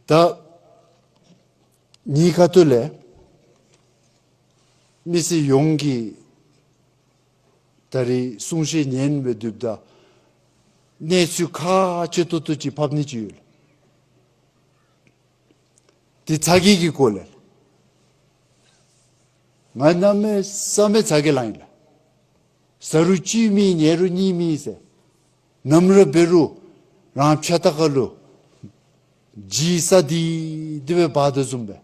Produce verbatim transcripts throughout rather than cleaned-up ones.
ད་ངེའི་ཁ་ཐུག་ལས་མི་སེར་ཡོངས་ཀྱིས་ད་རིས་གསུང་བཤད་ཉན་སྦེ་སྡོདཔ་ད་གནས་ཚུལ་ཁག་ཆེ་ཏོག་ཏོ་ཅིག་ཕབ་ནི་ཅིག་ཡོད། དེ་ཚ་གྱང་གི་སྐོར་ལས། ང་གནམ་མེད་ས་མེད་ཚ་གྱང་ལང་ཡི་ལགས། ཟ་རུང་བཅུད་མེད་ཉལ་རུང་གཉིད་མེད་ཟེར། ནམ་ར་འབད་རུང་རང་ཕྱག་ལྟག་ཁ་ལུ་ལྗིད་ས་དེ་དེ་སྦེ་འབག་དོ་བཟུམ་སྦེ།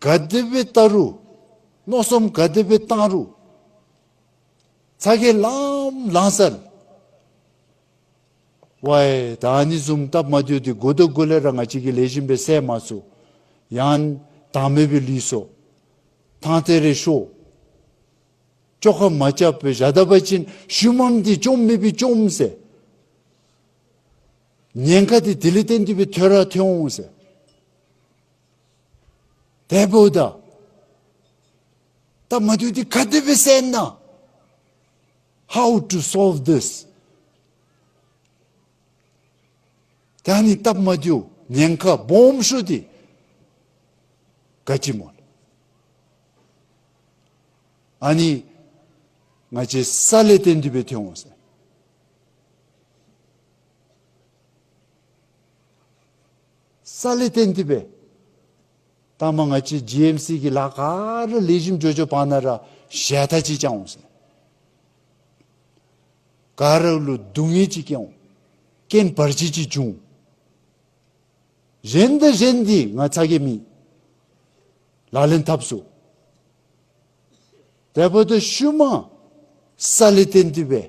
ག་དེ་སྦེ་བལྟ་རུང་མནོ་བསམ་ག་དེ་སྦེ་བཏང་རུང་ཚ་གྱང་ལངམ་ལང་ས་ལགས། ཝའི་ད་ཨ་ནི་བཟུམ་སྟབས་མ་བདེཝ་འདི་འགོ་དང་འགོ་ལས་ར་ང་བཅས་ཀྱིས་ལེགས་ཤོམ་སྦེ་བསལ་མ་ཚུགས། ཡང་དང་མེད་པའི་ལུས་སོ། ཐང་ཏེ་རེ་ཤོ། བཅོ་ཁ་མ་རྐྱབ་པར་བཞག་ད་པ་ཅིན་ཤུལ་མམ་འདི་བཅོམ་མེད་པའི་བཅོམ་ཟེར། ཉེན་ཁ་འདི་དེ་ལས་བརྟེན་ཏེ་སྦེ་ཐོན་ར་ཐོན་འོང་ཟེར། དེ་འབདཝ་ད་སྟབས་མ་བདེཝ་འདི་ག་དེ་སྦེ་བསལ་ན། How to solve this? ད་ཨ་ནི་སྟབས་མ་བདེཝ་ཉེན་ཁ་སྦོམ་ཤོས་འདི་ག་ཅི་སྨོ། ཨ་ནི་ང་བཅས་ས་ལས་བརྟེན་ཏེ་སྦེ་ཐོན་འོང་ཟེར། ས་ལས་བརྟེན་ཏེ་སྦེ། ད་མ་ང་བཅས་ཇི་ཨེམ་སི་གི་ལཱ་ག་ར་ལེགས་ཤོམ་འགྱོ་འགྱོ་བར་ན་ར་ཞལ་ཏ་ཅིག་རྐྱབ་འོང་ཟེར། ག་ར་ལུ་སྡུག་བསྔལ་ཅིག་སྐྱེ་འོང་། རྐྱེན་བར་ཆད་ཅིག་འབྱུང་། གཞན་དང་གཞན་འདི་ང་ཚ་གྱང་མེད། ལག་ལེན་འཐབ་ཚུགས། དེ་འབདཝ་ད་ཤུལ་མ་ས་ལས་བརྟེན་ཏེ་སྦེ་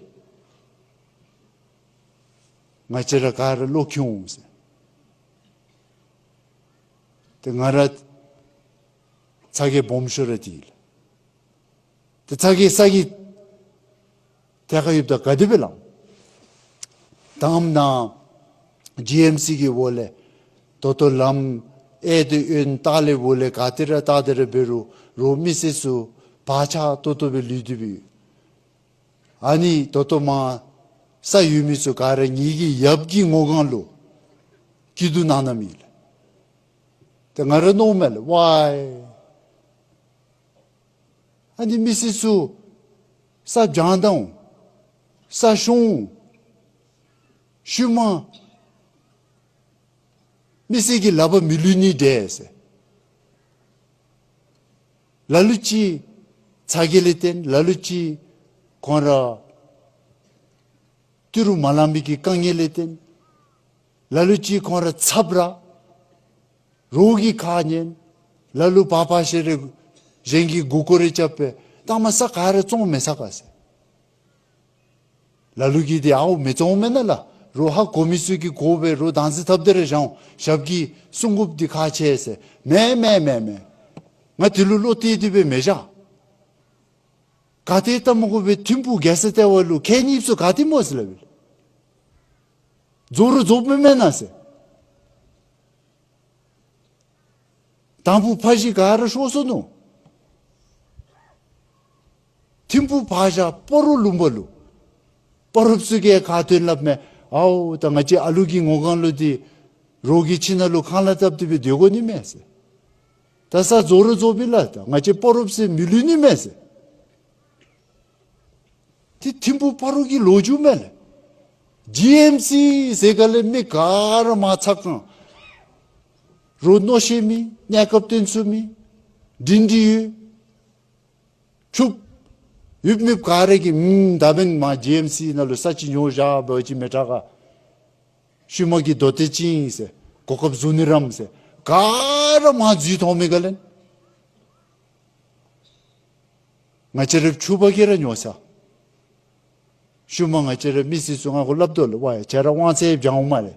ང་བཅས་ར་ག་ར་བློ་འཁྱུ་འོང་ཟེར། ཏེ་ང་ར་ཚ་གྱང་སྦོམ་ཤོས་ར་འདི་ཨིན་ལགས། ཏེ་ཚ་གྱང་ས་གི་ཐད་ཁར་ཡོདཔ་ད་ག་དེ་སྦེ་ལང་། ད་ཨམ་ནཱ་ཇི་ཨེམ་སི་གི་འོག་ལས་ད་ལྟོ་ལམ་ཨེ་དེ་ཨོན་ཏ་ལས་འོག་ལས་ག་ཏེ་ར་ད་དེ་ར་འབད་རུང་རོགས་མི་སེར་ཚུ་བག་ཆགས་ཏོག་ཏོ་སྦེ་ལུས་ཏེ་སྦེ་ཡོད། ཨ་ནི་ད་ལྟོ་མར་ས་ཡོད་མི་ཚུ་ག་ར་ངེ་གི་ཡབ་ཀྱི་ངོ་སྒང་ལུ་སྐྱིད་སྡུག་གནང་གནངམ་ཨིན་ལགས། ཏེ་ང་ར་མནོཝ་མས་ལགས། ཝའི་ཨ་ནི་མི་སེར་ཚུ་ས་བྱང་ད་འོང་། ས་ཤོང་འོང་། ཤུལ་མ་མི་སེར་གྱི་ལག་པར་མི་ལུས་ནི་འདྲས་ཟེར། ལ་ལུ་ཅིག་ཚ་གྱང་ལས་བརྟེན། ལ་ལུ་ཅིག་ཁོང་ར་ཏི་རུ་མ་ལང་པའི་གི་དཀའ་ངལ་ལས་བརྟེན། ལ་ལུ་ཅིག་ཁོང་ར་ཚབ་ར་རོགས་ཀྱི་ཁ་ཉན། ལ་ལུ་བག་ཕར་བཤལ་རེ་གཞན་གྱི་མགུ་སྐོར་རེ་རྐྱབ་སྦེ་ད་མ་ས་ག་ར་བཙོང་མི་ཚར་ག་ཟེར། ལ་ལུ་གིས་འདི་ཨའུ་མི་བཙོང་མེན་ན་ལགས། རོགས་ཧ་གོ་མི་ཚུ་གིས་གོ་སྦེ་རོགས་བདག་འཛིན་འཐབ་སྟེ་ར་བཞག་འོང་། ཞབས་ཀྱིས་སྲུང་དགོཔ་འདི་ཁག་ཆེ་ཟེར། མེན་མེན་མེན་མེན། ང་དེ་ལུ་བློ་གཏད་དེ་སྦེ་མི་བཞག། ག་ཏེ་ལྟ་མ་དགོ་པའི་ཐིམ་ཕུག་རྒྱལ་ས་ལྟེ་བ་ལུ་ཁལ་གཉིས་ཚུ་ག་ཏེ་སྨོ་ཟེར་སླབ་ཨིན། རྫོགས་རུང་རྫོགསཔ་མེན་ན་ཟེར། དང་ཕུ་ཕ་གཞིས་ག་ར་ཤོར་སོ་ནུག། ཐིམ་ཕུག་ཕར་བཞག། སྤ་རོ་ལུང་པ་ལུ་སྤ་རོཔ་ཚུ་གིས་ཁ་ཐོན་སླབ་མས། ཨའོ་ད་ང་བཅས་ཨ་ལུ་གི་ངོ་སྒང་ལུ་འདི་རོགས་ཀྱི་ཁྱིམ་ནང་ལུ་ཁང་གླ་བཏབ་སྟེ་སྦེ་སྡོད་དགོ་ནི་མས་ཟེར། ད་ས་རྫོགས་རུང་རྫོགསཔ་ཨིན་ལགས། ད་ང་བཅས་སྤ་རོཔ་ཚུ་མི་ལུས་ནི་མས་ཟེར། ཏེ་ཐིམ་ཕུག་སྤ་རོ་གི་ལོ་རྒྱུས་མས་ལགས། ཇི་ཨེམ་སི་ཟེར་ག་ལས་མི་ག་ར་མར་ཚ་གང་། རོགས་མནོ་ཤེས་མི། གནས་སྐབས་སྟོན་ཚུགས་མི། འདྲིས་འདྲིས་ཡོད། ཕྱུགཔོ་ཡོད་མེད་ག་ར་གིས་ཨམ་ད་འབདན་མར་ཇི་ཨེམ་སི་ནང་ལུ་ས་ཅིག་ཉོ་བཞག་འབད་བ་ཅིན་མི་དྲག་ག། ཤུལ་མ་གི་རྡོ་ཏེ་ཅིག་ཨིན་ཟེར། གོ་སྐབས་བཟུང་ནི་རམ་ཟེར། ག་ར་མར་འཛུལ་ཐོན་མི་ག་ལས། ང་བཅས་ར་ཕྱུགཔ་གིས་ར་ཉོ་ས། ཤུལ་མ་ང་བཅས་ར་མི་སེར་ཚུ་ང་གུ་སླབ་དོ་ལགས། ཝའི་ཁྱེད་ར་དབང་ཚད་བྱང་འོང་མས་ལགས།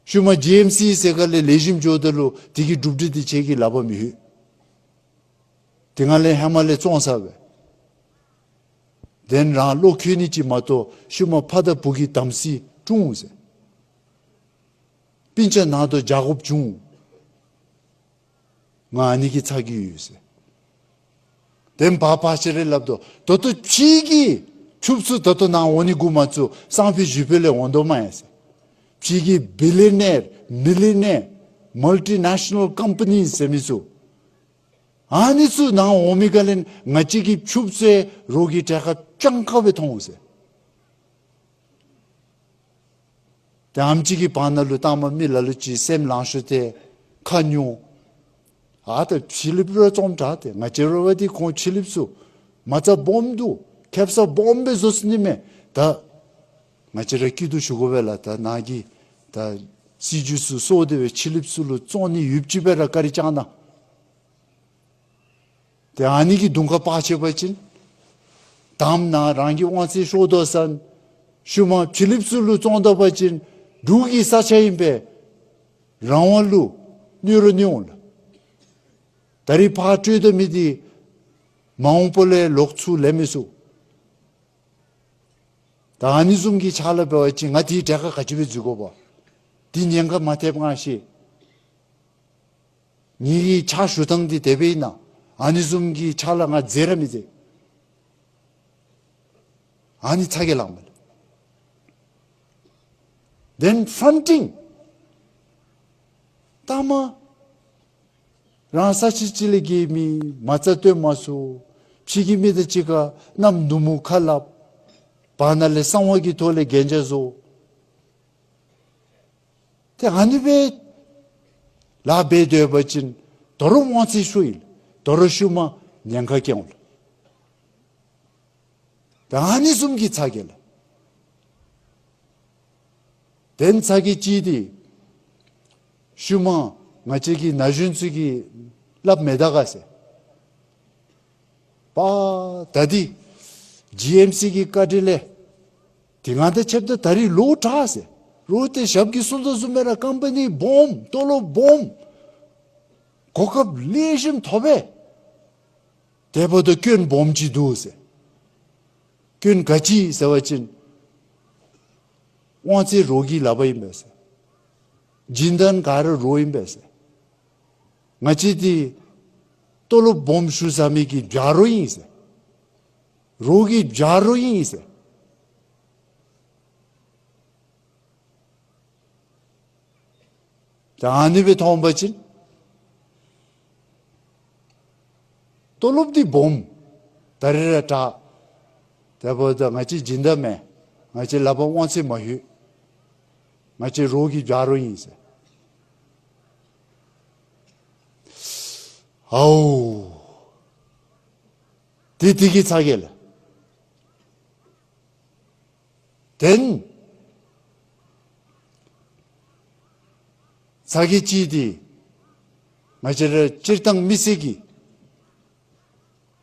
ཤུལ་མ་ཇི་ཨེམ་སི་ཟེར་ག་ལས་ལེགས་ཤོམ་འགྱོཝ་ད་ལུ་དེ་གི་གྲུབ་འབྲས་འདི་ཁྱེད་ཀྱི་ལག་པར་མི་ལྷོད། དེ་སྒང་ལས་ཧེ་མ་ལས་བཙོང་ཚར་བས། དེ་རང་བློ་འཁྱུ་ནི་ཅིག་མ་གཏོགས་ཤུལ་མ་ཕ་དང་བུ་གི་དམ་ཚིག་བཀྲུ་འོང་ཟེར། སྤུན་ཆ་ནང་དུ་བྱ་དགོཔ་བྱུང་འོང་། ང་ཨ་ནི་གིས་ཚ་གི་ཡོད་ཟེར། དེ་བག་ཕར་བཤལ་རེ་སླབ་དོ། ད་ལྟོ་ཕྱི་གི་ཕྱུགཔོ་ཚུ་ད་ལྟོ་ནཱ་འོང་ནི་འགོ་མ་བཙུགས། སང་ཕོད་གཞེས་ཕོད་ལས་འོང་དོ་མས་ཟེར། ཕྱི་གི་བི་ལི་ཡ་ནེར་མི་ལི་ཡ་ནེར་མལ་ཊི་ནེ་ཤ་ནཱལ་ཀམ་པ་ནི་ཟེར་མི་ཚུ་ཨ་ནི་ཚུ་ནཱ་འོང་མི་ག་ལས་ང་བཅས་ཀྱི་ཕྱུགཔོ་ཚུ་རོགས་ཀྱི་གྲལ་ཁར་སྤྱང་ཀ་སྦེ་མཐོང་འོང་ཟེར། ཏེ་ཨམ་ཅིག་གི་བར་ན་ལུ་ལྟ་མ་མི་ལ་ལུ་ཅིག་སེམས་ལང་ཤོར་ཏེ་ཁ་ཉོ། ཨ་ད་ཕྱི་གླིངཔ་ར་བཙོངམ་དྲག་སྟེ་ང་བཅས་ར་བ་འདི་ཁོང་ཕྱི་གླིངཔ་ཚུ་མ་རྩ་སྦོམ་འདུག། ཁེབ་ས་སྦོམ་སྦེ་བཟོ་ཚུགས་ནི་མས། ད་ང་བཅས་ར་སྐྱིད་སྡུག་ཞུ་དགོ་པས་ལགས། ད་ནཱ་གི་ད་སྲིད་བྱུས་ཚུ་སོར་ཏེ་སྦེ་ཕྱི་གླིངཔ་ཚུ་ལུ་བཙོང་ནི་ཡོདཔ་ཅིག་སྦེ་ར་བཀའ་དྲིན་བསྐྱང་གནང་། ཏེ་ཨ་ནི་གི་གདོང་ཁར་ཕར་ཕྱད་པ་ཅིན་དང་པ་ནཱ་རང་གི་དབང་ཚད་ཤོར་དོ་ཟེར། ཤུལ་མ་ཕྱི་གླིངཔ་ཚུ་ལུ་བཙོང་ད་པ་ཅིན་འབྲུག་གི་ས་ཆ་ཨིན་པས། རང་དབང་ལུ་གནོད་ར་གནོད་འོང་ལགས། ད་རིས་ཕར་སྤྲོད་ད་མི་འདི་མ་འོངས་པ་ལས་ལོག་ཚུར་ལེན་མི་ཚུགས། ད་ཨ་ནི་བཟུམ་གྱི་ཕྱག་ལཱ་འབད་བ་ཅིན་ང་དེའི་གྲལ་ཁར་ག་ཅི་སྦེ་འཛུལ་དགོཔ། དེ་ཉེན་ཁ་མ་ཐེབས་ང་ཤེས། ངེ་གི་ཕྱག་ཞུ་ཐངས་འདི་དེ་སྦེ་ཨིན་ན། ཨ་ནི་བཟུམ་གྱི་ཕྱག་ལཱ་ང་མཛད་ར་མི་མཛད། ཨ་ནི་ཚ་གྱང་ལངམ་མས། Then fronting. ལྟ་མ་རང་ས་ཆ་ཅིག་ལས་གི་མི་མ་རྩ་སྟོན་མ་ཚུགས། ཕྱི་གི་མི་དང་གཅིག་ཁར་གནམ་ནུབ་མོ་ཁ་སླབ། བར་ན་ལས་གསང་བ་གི་ཐོག་ལས་གན་རྒྱ་བཟོ། ཏེ་ཨ་ནི་སྦེ་ལཱ་འབད་སྡོད་པ་ཅིན་དོ་རུང་དབང་ཚད་ཤོར་ཡི། དོ་རུང་ཤུལ་མ་ཉེན་ཁ་སྐྱེ་འོང་ལགས། ཏེ་ཨ་ནི་བཟུམ་གྱི་ཚ་གྱང་ལགས། དེན་ཚ་གྱང་ཅིག་འདི་ཤུལ་མ་ང་བཅས་ཀྱི་ན་གཞོན་ཚུ་གིས་སླབ་མས་ད་ག་ཟེར། པ་ད་འདི་ཇི་ཨེམ་སི་གི་བཀའ་དྲིན་ལས་དེ་སྒང་དང་ཕྱདཔ་ད་ད་རིས་ལོག་དྲག་ཟེར། རོགས་ཏེ་ཞབས་ཀྱིས་གསུངས་དོ་བཟུམ་སྦེ་ར་ཀམ་པ་ནི་སྦོམ་ཏོ་ལོབ་སྦོམ་གོ་སྐབས་ལེགས་ཤོམ་ཐོབ་པས། དེ་འབདཝ་ད་སྐྱོན་སྦོམ་ཅིག་འདུག་ཟེར། སྐྱོན་ག་ཅི་ཟེར་བ་ཅིན་དབང་ཚད་རོགས་ཀྱི་ལག་པར་ཨིན་པས་ཟེར། སྦྱིན་བདག་ག་ར་རོགས་ཨིན་པས་ཟེར། ང་བཅས་འདི་ཏོ་ལོབ་སྦོམ་ཞུ་ཟ་མི་གི་བྱ་རོགས་ཨིན་ཟེར། རོགས་ཀྱི་བྱ་རོགས་ཨིན་ཟེར། ད་ཨ་ནི་སྦེ་མཐོང་པ་ཅིན་ཏོ་ལོབ་འདི་སྦོམ། ད་རིས་ར་དྲག། དེ་འབདཝ་ད་ང་བཅས་སྦྱིན་བདག་མེན། ང་བཅས་ལག་པར་དབང་ཚད་མ་ལྷོད། ང་བཅས་རོགས་ཀྱི་བྱ་རོགས་ཨིན་ཟེར། ཨའོ། དེ་དེ་གི་ཚ་གྱང་ལགས། དེན་ཚ་གྱང་ཅིག་འདི་ང་བཅས་ར་སྤྱིར་བཏང་མི་སེར་གྱི་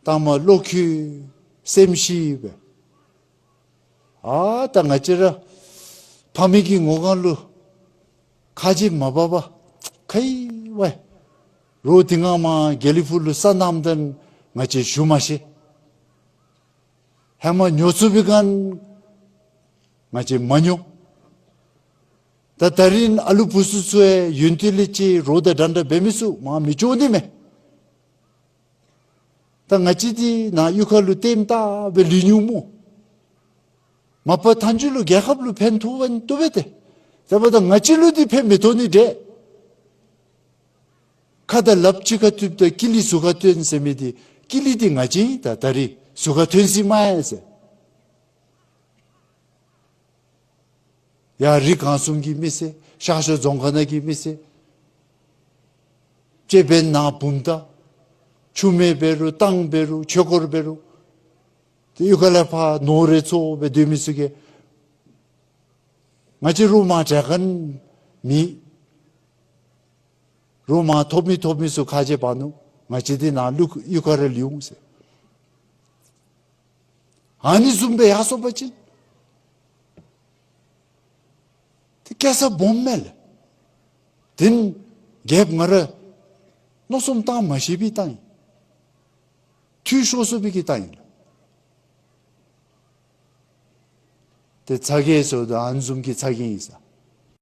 ལྟ་མ་བློ་འཁྱུད་སེམས་ཤི་སྦེ། ཨ་ད་ང་བཅས་ར་ཕ་མེས་ཀྱི་ངོ་སྒང་ལུ་ཁ་རྗེ་མ་འབག་པར་ཁ་ཡི་ཝའི་རོགས་དེ་སྔ་མ་དགེ་ལེགས་ཕུག་ལུ་སོ་ནམ་དོན་ང་བཅས་ཞུ་མ་ཤེས། ཧེ་མ་ཉོ་ཚུགས་པའི་སྒང་ང་བཅས་མ་ཉོ། ད་ད་རིས་ཨ་ལུ་བུ་ཚུ་ཚུ་ཡོན་ཏན་ལས་ཅིག་རོགས་དང་འདྲན་འདྲ་འབད་མི་ཚུགས། མ་མི་ལྕོགས་ནི་མས། ད་ང་བཅས་འདི་ནཱ་གཡུས་ཁ་ལུ་ལྟདམོ་བལྟ་སྦེ་ལུས་ནུག་སྨོ། མ་པ་མཐའ་མཇུག་ལུ་རྒྱལ་ཁབ་ལུ་ཕན་ཐོགས་པ་ཐོགས་པས་ཏེ། དེ་འབདཝ་ད་ང་བཅས་ལུ་འདི་ཕན་མི་ཐོགས་ནི་འདྲས། ཁ་དང་ལགཔ་གཅིག་ཁར་བཏུབ་ད་ཀི་ལི་ཟུར་ཁར་ཐོན་ཟེར་མི་འདི་ཀི་ལི་འདི་ང་བཅས་ཨིན། ད་ད་རིས་ཟུར་ཁར་ཐོན་སྲིད་མས་ཟེར། ཡར་རི་སྒང་གསུམ་གྱི་མི་སེར། ཤར་ཕྱོགས་རྫོང་ཁག་ནང་གི་མི་སེར། ཅེ་བེན་ནང་བུམ་ཐང་ཆུ་སྨད་འབད་རུང་ཏང་འབད་རུང་ཆོས་འཁོར་འབད་རུང་། ཏེ་གཡུས་ཁ་ལས་ཕར་ནོར་རེ་འཚོ་སྦེ་སྡོད་མི་ཚུ་གིས་ང་བཅས་རོགས་མང་དྲག་ཁན་མེད། རོགས་མང་ཐོབ་མི་ཐོབ་མི་ཚུ་ཁ་རྗེ་འབག་ནུག། ང་བཅས་འདི་ནཱ་ལུ་གཡུས་ཁར་ར་ལུས་འོང་ཟེར། ཨ་ནི་བཟུམ་སྦེ་ཡར་སོང་པ་ཅིན་ཏེ་སྐྱེ་ས་སྦོམ་མས་ལགས། དེན་རྒྱལཔོ་ང་ར་མནོ་བསམ་བཏང་མ་ཤེས་པའི་རྟགས་ཨིན། འཐུས་ཤོར་སོང་པའི་གི་རྟགས་ཨིན་ལགས། ཏེ་ཚ་གྱང་ཟེརཝ་ད་ཨ་ནི་བཟུམ་གྱི་ཚ་གྱང་ཨིན་ས།